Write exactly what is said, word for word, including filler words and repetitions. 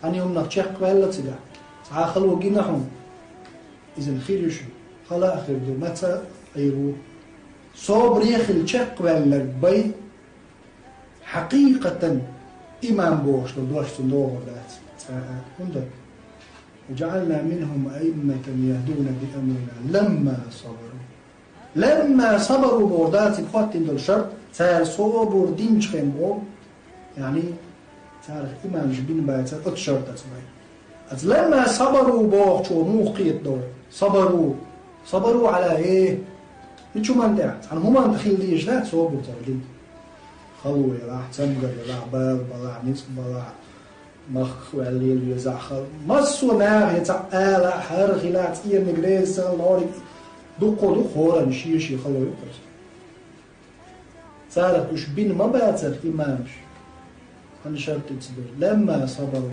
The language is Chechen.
Цхьана хӀуманах чекхваьлла цигахь, цхьа а хало гина хьуна, иза хир ю шуна, хала а хир ду, маца а Ӏийр ву. Собаре хила чекхваьлларг бай, хьакъикъатан иман бохуш долу дош цунна догӀур дац цкъа а. ХӀунда: «وجعلنا منهم أئمة يهدون بأمرنا لما صبروا». «Ламма сабару» боху дациг хӀоттийна долу шарт, цара собар динчу хенахь боху, яъни, царах имамаш бина бацара оцу шартаца бай. Аса «ламма сабару» бохучо муха кхетадо? Сабару. Сабару Ӏала э? Мича хӀуманна тӀехь? Цхьана хӀуманна тӀехь хила дезаш дац собар цара дина. Хало елахь, цамгар елахь, бала балахь, ницкъ балахь, махках ваьлла лела везахь хала. Массо а наха я цхьаъ ала, хӀара хила, цӀениг реза ца хила, нориг дуккха ду, хӀоранна шен-шен хало ю кхуза. Царах уьш бина ма бацара имамаш. Хьан шартица ду? «Ламма сабару».